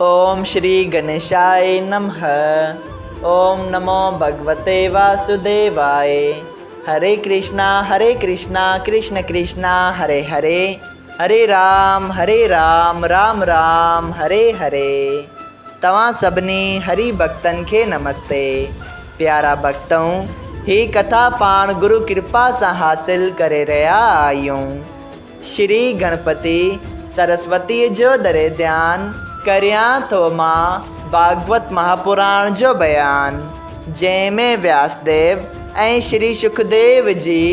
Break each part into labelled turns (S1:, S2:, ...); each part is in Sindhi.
S1: اوم شري گنيشاء نمھ اوم نمو ڀڳوتي واسوديواء هري ڪرشنا هري ڪرشنا ڪرشن ڪرشنا هري هري هري رام هري رام رام رام هري هري توهان سڀني هري ڀڳتن کي نمستي پيارا ڀڳتؤ هي ڪٿا پاڻ گرو ڪرپا سان حاصل ڪري رهيا آهيون. شري گڻپتي سرسوتيء جو دري ڌيان ڪريان ٿو مان ڀاڳوت مهاپراڻ جو بيان، جنهن ۾ وياسديو ۽ شري شڪديو جي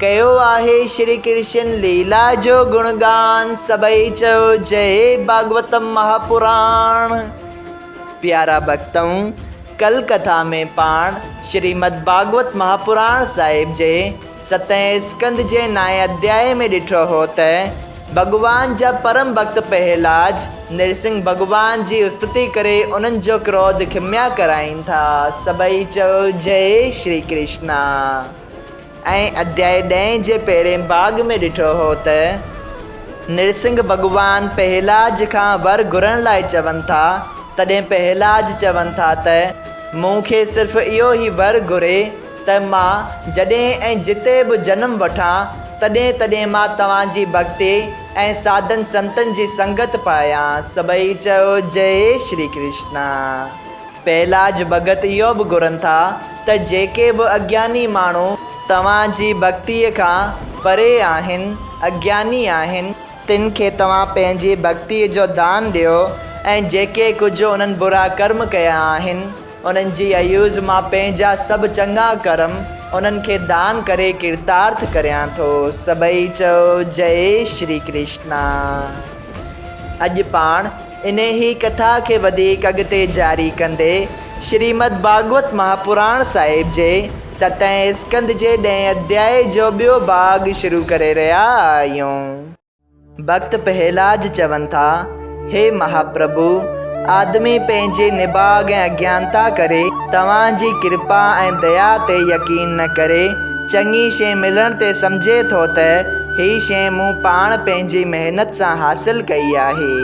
S1: ڪيو آهي شري ڪرشن ليلا جو گڻگان، سڀئي چئو جئي ڀاڳوتم مهاپراڻ. پيارا ڀڳتؤ! ڪل ڪٿا ۾ پاڻ شريمد ڀاڳوت مهاپراڻ صاحب جي ستين اسڪنڌ جي نائين اڌيائي ۾ ڏٺو هو ته ڀڳوان جا پرم ڀڳت پهلاج نرسنگهه ڀڳوان جي استتي ڪري انهن جو ڪروڌ کميا ڪرائين ٿا. سڀئي چئو جئي شري ڪرشنا. ۽ اڌيائي ڏهين جي پهرين ڀاڳ ۾ ڏٺو هو ته نرسنگهه ڀڳوان پهلاج کان ور گهرڻ لاء چون ٿا تڏهن پهلاج چون ٿا ته مون کي صرف اهو ئي ور گهري ته مان جڏهن ۽ جتي به جنم وٺان، تڏهن تڏهن مان توهان جي ڀڳتي ۽ ساڌن سنتن جي سنگت پايان. سڀئي چيو، جئي شري ڪرشنا. پهلاج ڀڳت اهو به گهرن ٿا ته جيڪي به اگياني ماڻهو توهان جي ڀڳتيء کان پري آهن، اگياني آهن، تن کي توهان پنهنجي ڀڳتيء جو دان ڏيو ۽ جيڪي ڪجهه انهن برا ڪرم ڪيا آهن، انهن جي عيوض مان پنهنجا سڀ چڱا ڪرم انهن کي دان ڪري ڪرتارٿ ڪريان ٿو. سڀئي چئو جئي شري ڪرشنا. اڄ پاڻ انهي ڪٿا کي وڌيڪ اڳتي جاري ڪندي شريمد ڀاڳوت مهاپراڻ صاحب جي ستين اسڪنڌ جي ڏهين اڌيائي جو ٻيو ڀاڳ شروع ڪري رهيا آهيون. ڀڳت پهلاج چون ٿا، هي مهاپرڀو! آدمي پنهنجي نڀاڳ ۽ اگيانتا ڪري توهان جي ڪرپا ۽ ديا تي يقين نه ڪري چڱي شيء ملڻ تي سمجهي ٿو ته هي شيء مون پاڻ پنهنجي محنت سان حاصل ڪئي آهي.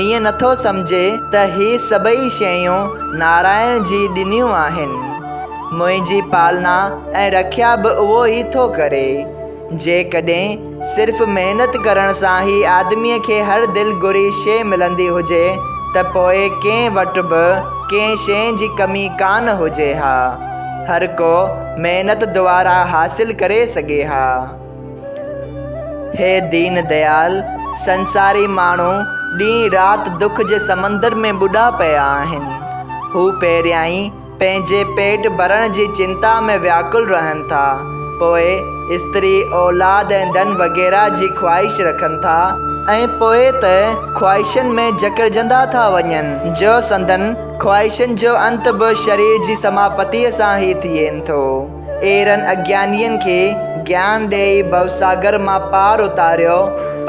S1: ائين نٿو سمجهي ته هي سڀئي شيون نارائڻ جي ڏنيون آهن. منهنجي پالنا ۽ رکيا به اهو ئي ٿو ڪري. جيڪڏهن صرف محنت ڪرڻ سان ئي آدميء کي هر دل گهري شيء ملندي هجي ته پوء ڪنهن وٽ به ڪنهن شيء جي ڪمي ڪانه هجي ها. هر ڪو محنت دوارا حاصل ڪري سگهي ها. هي دين ديال! سنساري ماڻهو ڏينهن رات دک جي سمندر ۾ ٻڏا پيا آهن. هو پهريائين پنهنجي پيٽ ڀرڻ جي چنتا ۾ وياڪل رهن ٿا، پوء استري، اولاد ۽ ڌن وغيره جي خواهش رکن ٿا، ۽ پوء ته خواهشن ۾ جڪڙجندا ٿا وڃن، جو سندن خواهشن جو انت به شرير جي سماپتيء سان ئي ٿئين ٿو. اهڙن اگيانين کي گيان ڏيئي ڀوساگر مان پار اتاريو،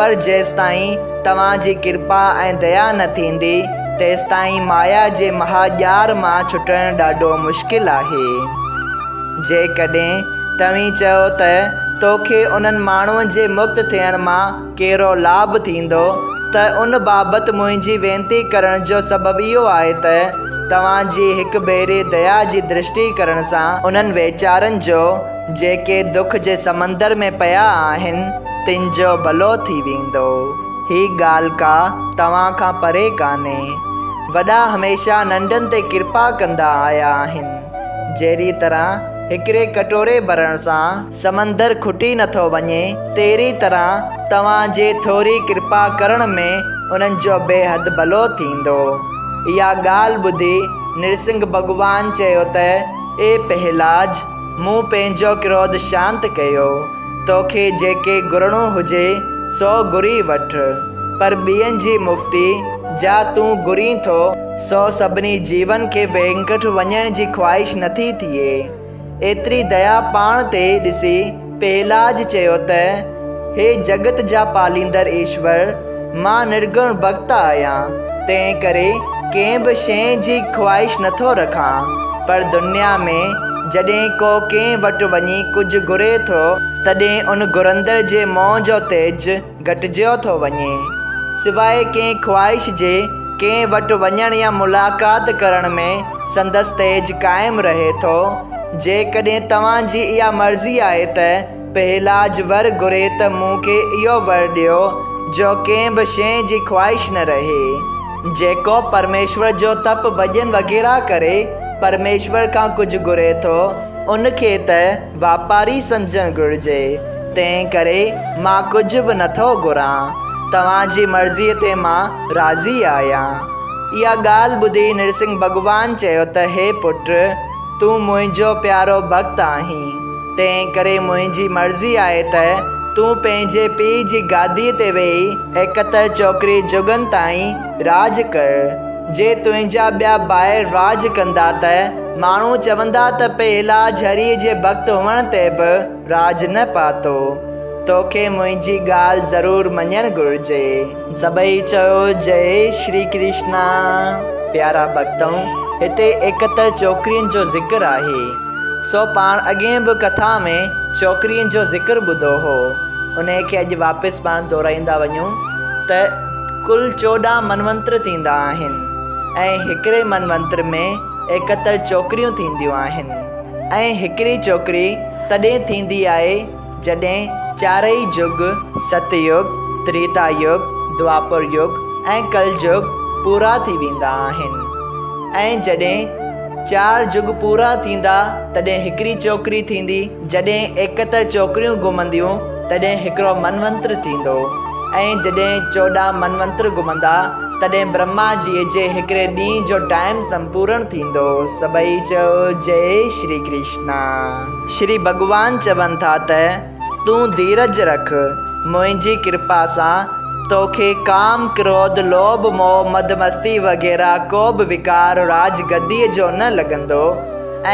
S1: پر جيستائين توهان جي ڪرپا ۽ ديا نه ٿيندي، تيستائين مايا جي مها ڄار مان ڇٽڻ ڏاڍو مشڪل آهي. جيڪڏهن توهين چئو ته توکي انهن ماڻهن جي مڪت ٿيڻ مان ڪهڙو لاڀ ٿيندو ته ان بابت منهنجي وينتي ڪرڻ جو سبب اهو آهي ته توهان جي هڪ ڀيري ديا جي درشٽي ڪرڻ سان انهن ويچارن جو جيڪي دک جي سمندر ۾ پيا آهن تن جو ڀلو ٿي ويندو. هي ڳالهه ڪا توهان کان پري ڪانهي. وڏا هميشه ننڍن تي ڪرپا ڪندا آيا آهن. جهڙي طرح هڪڙي ڪٽوري ڀرڻ سان سمندر کٽي نٿو وڃي، تهڙي طرح توهان جي ٿوري ڪرپا ڪرڻ ۾ انهن جو بي حد ڀلو ٿيندو. اها ڳالهه ٻڌي نرسنگهه ڀڳوان چيو ته، اي پهلاج! مون پنهنجو ڪروڌ شانت ڪيو. توکي جيڪي گهرڻو هجي، سو گهري وٺ. پر ٻين جي مڪتي، جا تون گهرين ٿو، سو سڀني جيون کي وينڪٺ وڃڻ جي خواهش نٿي ٿئي. ايتري ديا پاڻ تي ڏسي پهلاج چيو ته، هي جڳت جا پاليندڙ ايشور، مان نرگڻ ڀڳت آهيان، تنهن ڪري ڪنهن به شيء جي خواهش نٿو رکان، پر دنيا ۾ جڏهن ڪو ڪنهن وٽ وڃي ڪجهه گهري ٿو، تڏهن ان گهرندڙ جي منهن جو تيج گهٽجيو ٿو وڃي. سواء ڪنهن خواهش جي ڪنهن وٽ وڃڻ يا ملاقات ڪرڻ ۾ سندس تيج قائم رهي ٿو. جيڪڏهن توهان جي اها مرضي آهي ته پهلاج ور گهري ته مون کي اهو ور ڏيو جو ڪنهن به شيء جي خواهش نه رهي. جيڪو پرميشور جو تپ ڀڄن وغيره ڪري پرميشور کان ڪجهه گهري ٿو، ان کي ته واپاري سمجهڻ گهرجي، تنهن ڪري مان ڪجهه به نٿو گهران. توهان جي مرضيء تي مان راضي آهيان. اها ڳالهه ٻڌي نرسنگهه ڀڳوان چيو ته هي پٽ! تون منهنجو پيارو ڀڳت آهين، تنهن ڪري منهنجي مرضي آهي ته تون پنهنجي پيء جي گاديء تي ويهي ايڪهتر چوڪري جڳن تائين راڄ ڪر. جي تنهنجا ٻيا ڀائر راڄ ڪندا ته ماڻهو چوندا ته پهلاج هريء جي ڀڳت هئڻ تي به راڄ نه پاتو. توکي منهنجي ڳالهه ضرور مڃڻ گهرجي. سڀئي چيو جئي شري ڪرشنا. پيارا ڀڳتؤ! هتي ايڪهتر چوڪرين جو ذڪر آهي. سو پاڻ اڳئين به ڪٿا ۾ چوڪرين جو ذڪر ٻڌو هو. انهيء کي اڄ واپس پاڻ دهرائيندا وڃون ته. ڪل 14 منونتر ٿيندا آهن ۽ هڪڙي منونتر ۾ 71 چوڪريون ٿينديون آهن ۽ هڪڙي چوڪري تڏهن ٿيندي آهي جڏهن چارئي جڳ، ست يگ، تريتا يگ، دوآپر يگ ۽ ڪل جڳ پورا ٿي ويندا آهن ۽ جڏهن چار جڳ پورا ٿيندا تڏهن هڪڙي چوڪري ٿيندي. جڏهن 71 چوڪريون گهمنديون تڏهن هڪڙو منونتر ٿيندو ۽ جڏهن 14 منونتر گهمندا تڏهن برهما جيء جي هڪڙي ڏينهن جو ٽائيم سمپورڻ ٿيندو. سڀئي چئو جئي شري ڪرشنا. شري ڀڳوان چون ٿا ته تون ڌيرج رک، منهنجي ڪرپا سان توکي ڪام، ڪروڌ، لوڀ، موھ، مد مستي وغيره ڪو به وڪار راڄ گديء جو نه لڳندو.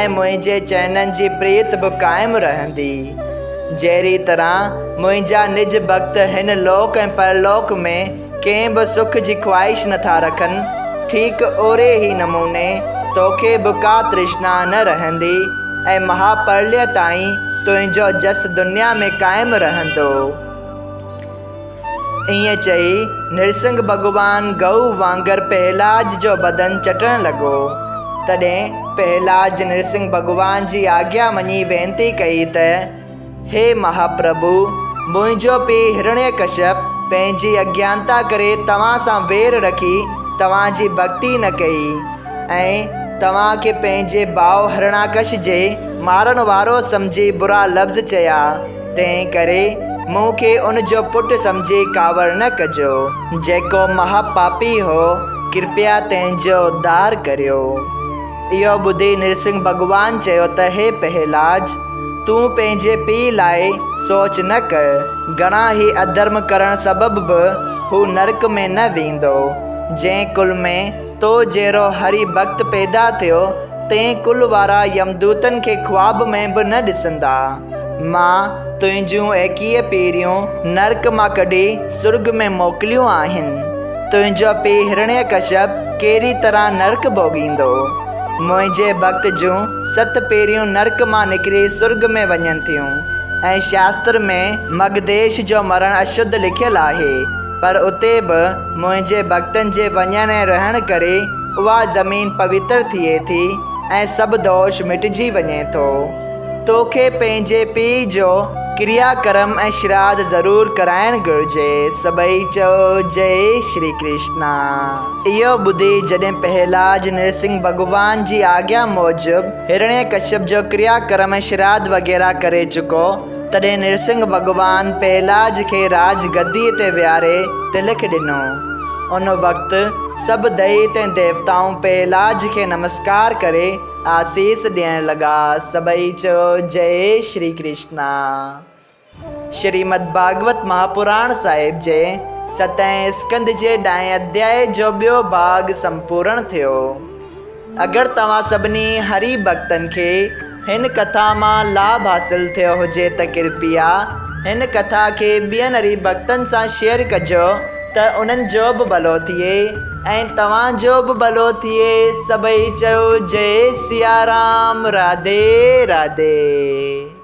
S1: ۽ منهنجي چرنن جي پريت به قائم رهندي. جهڙي طرح منهنجا نج ڀڳت هن لوڪ ۽ پرلوڪ ۾ ڪنهن به سک جي خواهش نٿا رکن، ٺيڪ اهڙي ئي نموني توکي به ڪا ترشنا نه رهندي ۽ مها پرليه تائين تنهنجو جس دنيا ۾ قائم رهندو. ائين چئي نرسنگهه ڀڳوان گئو وانگر پهلاج جو بدن چٽڻ لڳو. تڏهن پهلاج نرسنگهه ڀڳوان جي آگيا مڃي وينتي ڪئي ته، هي مهاپرڀو! منهنجو پيء هرڻيڪشپ پنهنجي اگيانتا ڪري توهان سان وير رکي توهان جي ڀڳتي نه ڪئي ۽ توهان کي پنهنجي ڀاء هرڻاڪش جي مارڻ وارو سمجهي برا لفظ چيا. تنهن ڪري مون کي ان جو پٽ سمجهي ڪاوڙ نه ڪجو، جيڪو مها پاپي هو، ڪرپيا تنهن جو اڌار ڪريو. اهو ٻڌي نرسنگهه ڀڳوان چيو ته هي پهلاج! تون پنهنجي پيء لاء سوچ نه ڪر، گهڻا ئي اڌرم ڪرڻ سبب به هو نرڪ ۾ نه ويندو. جنهن ڪل ۾ تو جهڙو هري ڀڳت پيدا ٿيو، تنهن ڪل وارا يمدوتن کي خواب ۾ به نه ڏسندا. مان تنهنجون 21 پيريون نرڪ مان ڪڍي سرڳ ۾ موڪليون آهن. تنهنجو پيء هرڻيڪشپ ڪهڙي طرح نرڪ ڀوڳيندو؟ منهنجي ڀڳت جون ست پيريون نرڪ مان نڪري سرڳ ۾ وڃن ٿيون ۽ شاستر ۾ مگديش جو مرڻ اشڌ لکيل آهي، پر اتي به منهنجي ڀڳتن جي وڃڻ ۽ رهڻ ڪري اها زمين پوتر ٿئي ٿي ۽ سڀ دوش مٽجي وڃي ٿو. توکي پنهنجي پيء جو ڪريا ڪرم ۽ شراڌ ضرور ڪرائڻ گهرجي. سڀئي چئو جئي شري ڪرشنا. اهو ٻڌي جڏهن پهلاج نرسنگهه ڀڳوان جي آگيا موجب هرڻيڪشپ جو ڪريا ڪرم ۽ شراڌ وغيره ڪري چڪو، تڏهن نرسنگهه ڀڳوان پهلاج کي راج گديء تي ويهاري تلڪ ڏنو. ان وقت سڀ دئيت ۽ ديوتائون پهلاج کي نمسڪار ڪري آسيس ڏيڻ لڳا. سڀئي چيو جئي شري ڪرشنا. شريمد ڀاڳوت مهاپراڻ صاحب جي ستين اسڪنڌ جي ڏهين اڌيائي جو ٻيو ڀاڳ سمپورڻ ٿيو. اگر توهان سڀني هري ڀڳتن کي هن ڪٿا مان لاڀ حاصل ٿيو هجي ته ڪرپيا هن ڪٿا کي ٻين هري ڀڳتن سان شيئر ڪجو ته انهن جو به ڀلو ٿئي. ۽ توهان جو به ڀلو ٿئي سڀئي چيو جئي سيارام راڌي راڌي.